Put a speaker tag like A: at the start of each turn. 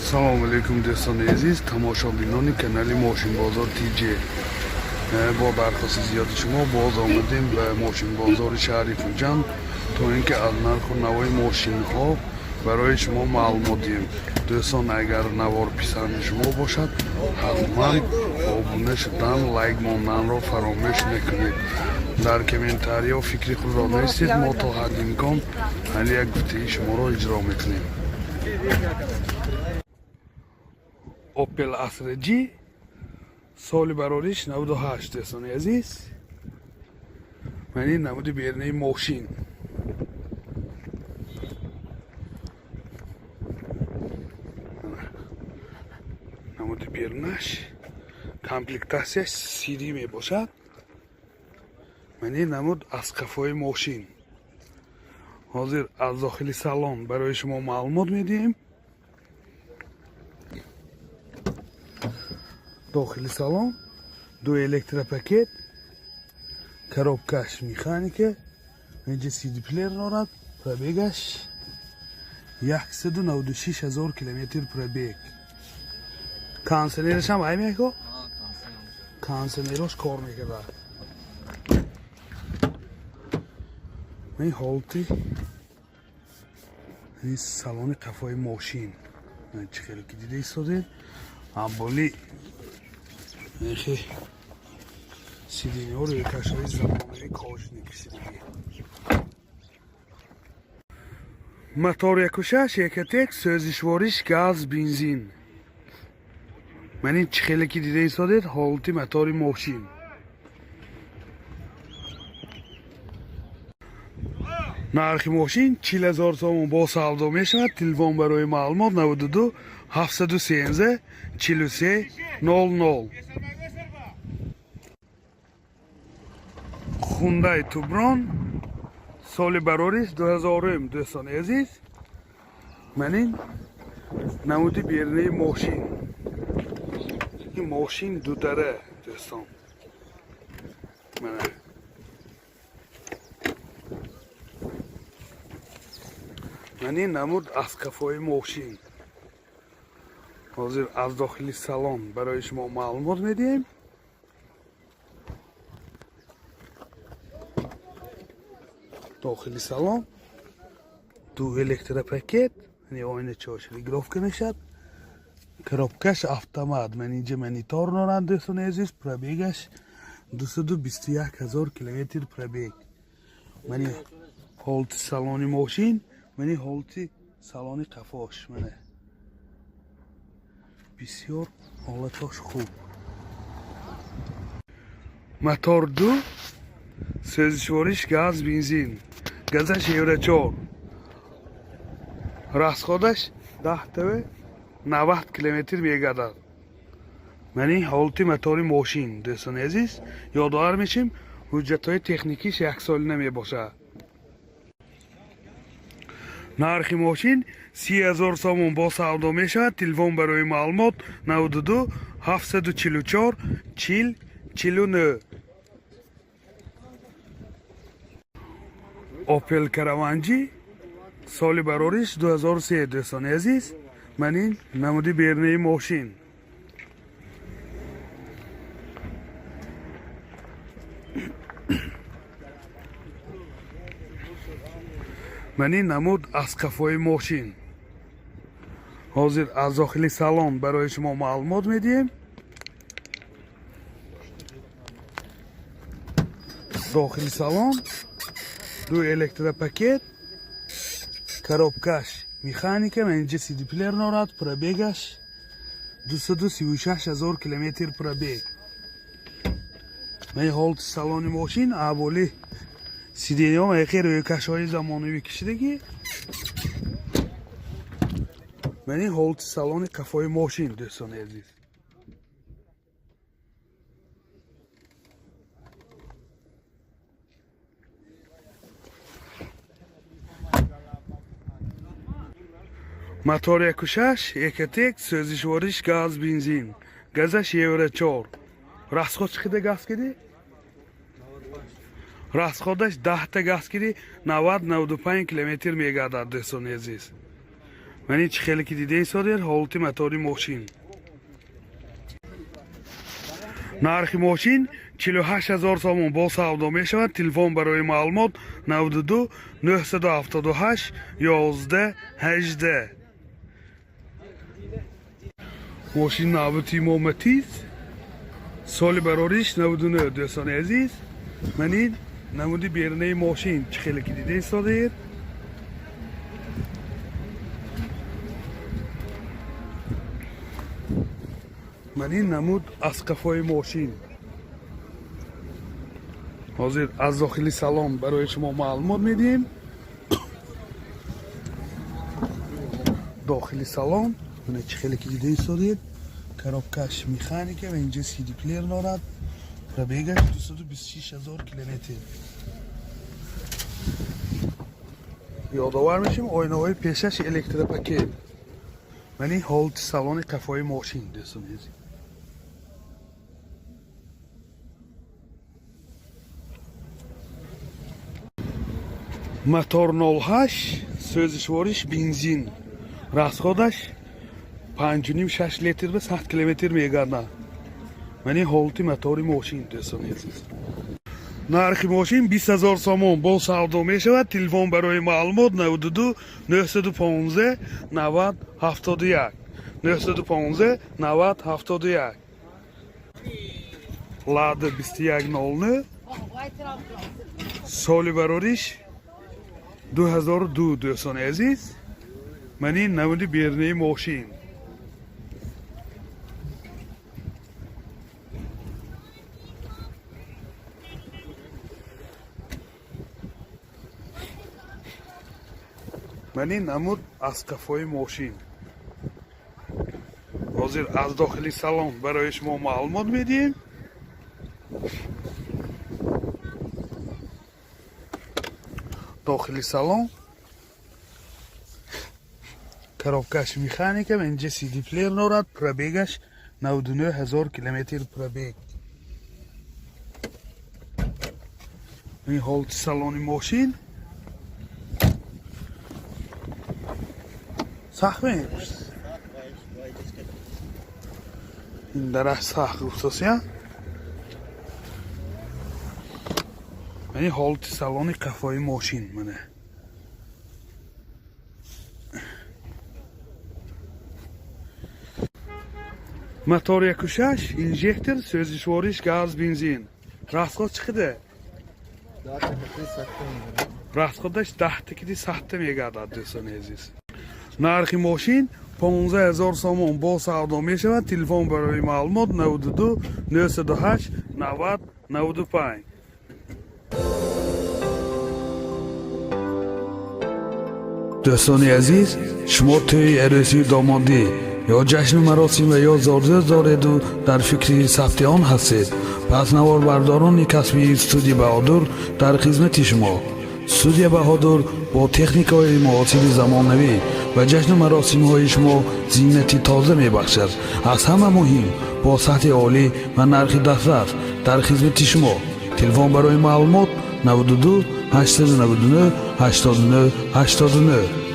A: Салому алейкум, дӯстони азиз, тамошобинони канали Мошинбозор ТЖ. Бо дархости зиёди шумо боз омадем ба мошинбозори шаҳри Хуҷанд, то ин ки аз нарху навои мошинҳо барои шумо маълумот диҳем. Дӯстон, агар навор писанди шумо бошад, ҳатман обуна шудан, лайк монданро фаромӯш накунед. Дар комментариё фикри худро нависед, мо то ҳадди имкон ҳар як гуфтаи шуморо иҷро мекунем. Opel Astra G, соли барориш 98. Дӯстони азиз, ман ин намуди берунаи мошин. Намуди берунаш, комплектатсияш CD мебошад. Ман ин намуд аз қафои мошин. Ҳозир аз дохили салон барои шумо маълумот медиҳем. Дохили салон ду электропакет, коробкаш механика, инҷа CD-плеер дорад. Пробегаш 196 000 километр пробег. Кондиционераш ҳам ай меко, кондиционерош кор мекарда. Ин ҳолати ин салони қафои мошин, чӣ хеле ки дида истодед, амболи эхе сиденьҳо рӯйкашҳои замонави кожаный кишидагӣ. Мотор 1.6 Ecotec, сӯзишвориш газ, бензин. Ман ин чӣ хеле ки дида истодед, ҳолати мотори мошин. Нархи мошин 40 000 сомон, бо савдо мешавад. Телефон барои маълумот: 92 713 43 00. Хундай Туброн, соли барориш 2000. Дӯстони азиз, ман ин намуди берунаи мошин. Ин мошин дудара, дӯстон. Мана ман ин намуд аз қафои мошин. Ҳозир аз дохили салон барои шумо маълумот медиҳем. Дохили салон ду электропакет, оиначаош регулировка мешавад, коробкаш автомат. Ман инҷа монитор дорад. Дӯстони азиз, пробегаш 221 000 километр пробег. Мани ҳолати салони мошин, мани ҳолати салони қафош. Мана, бисёр ҳолатош хуб. Мотор ду, сӯзишвориш газ, бензин, газаш евро 4, расходаш 10 тв 90 километр мегардад. Мани ҳолати мотори мошин. Дӯстони азиз, ёдовар мешем, ҳуҷҷатҳои техникиш яксолина мебошад. Нархи мошин 30 000 сомон, бо савдо мешавад. Телефон барои маълумот: 92 744 40 49. Опел Караван G, соли барориш 2003. Дӯстони азиз, ман ин намуди берунаи мошин. Ман ин намуд аз қафои мошин. Ҳозир аз дохили салон барои шумо маълумот медиҳем. Дохили салон ду электропакет, коробкаш механика, ман инҷа CD-плеер дорад. Пробегаш 236 000 километр пробег. Ман ҳолати салони мошин, авволи сиденьҳо яке рӯйкашҳои замонавӣ кишидагӣ. Ман ин ҳолати салони қафои мошин, дӯстони азиз. Мотор 1.6 Ecotec, сӯзишвориш газ, бензин, газаш евро 4. Расход чӣ қадар газ кидӣ? Расходаш 10-та газ киди, 90-95 километр мегардад. Дӯстони азиз, Мани чӣ хеле ки дида истодед, ҳолати мотори мошин. Нархи мошин 48 000 сомон, бо савдо мешавад. Телефон барои маълумот 92 978 11 18. Мошин навбати мо Матиз, соли барориш 99. Дӯстони азиз, манин намуди берунаи мошин, чӣ хеле ки дида истодед. Манин намуд аз қафои мошин. Ҳозир аз дохили салон барои шумо маълумот медиҳем. Дохили салон, мана, чӣ хеле ки дида истодед, коробкаш механика ва инҷа CD плеер дорад. Пробегаш 226 ҳазор километр. Ёдовар мешем, оинаҳои пешаш электропакет. Мани ҳолати салони қафои мошин, дӯстони азиз. Мотор 08, сӯзишвориш бензин, расходаш 5,5-6 литр ба 100 километр мегардад. Мани ҳолати мотори мошин, дӯстони азиз. Нархи мошин 20 ҳазор сомон, бо савдо мешавад. Телефон барои маълумот 92 915 90 71, 915 90 71. Лада 2109, соли барориш 2002. Дӯстони азиз, мани намуди берунаи мошин. Мани намуд аз қафои мошин. Ҳозир аз дохили салон барои шумо маълумот медиҳем. Дохили салон, коробкаш механика, инҷа CD плеер дорад. Пробегаш 99 ҳазор километр пробег. Ин ҳолати салони мошин. Сахт мепурс, ин дараш сахт гуфтасия. Мани ҳолати салони қафои мошин, мана. Мотор 1,6, инжектор, сӯзишвориш газ, бензин. Расход чӣ қадар? Расходаш 10 киди сахта мегардад. Дӯстони азиз, нархи мошин 15 ҳазор сомон, бо савдо мешавад. Телефон барои маълумот 92 908 90 95. Дӯстони азиз, шумо тӯи арӯсии домодӣ ё ҷашну маросим ва ё зодрӯз дореду дар фикри сабти он ҳастед, пас наворбардорони касбии студия Баҳодур дар хизмати шумо. Студия Баҳодур бо техникаҳои муосири замонавӣ ба ҷашну маросимҳои шумо зинати тоза мебахшад. Аз ҳама муҳим, бо сатҳи олӣ ва нархи дастрас дар хизмати шумо. Телефон барои маълумот 92 899 89 89.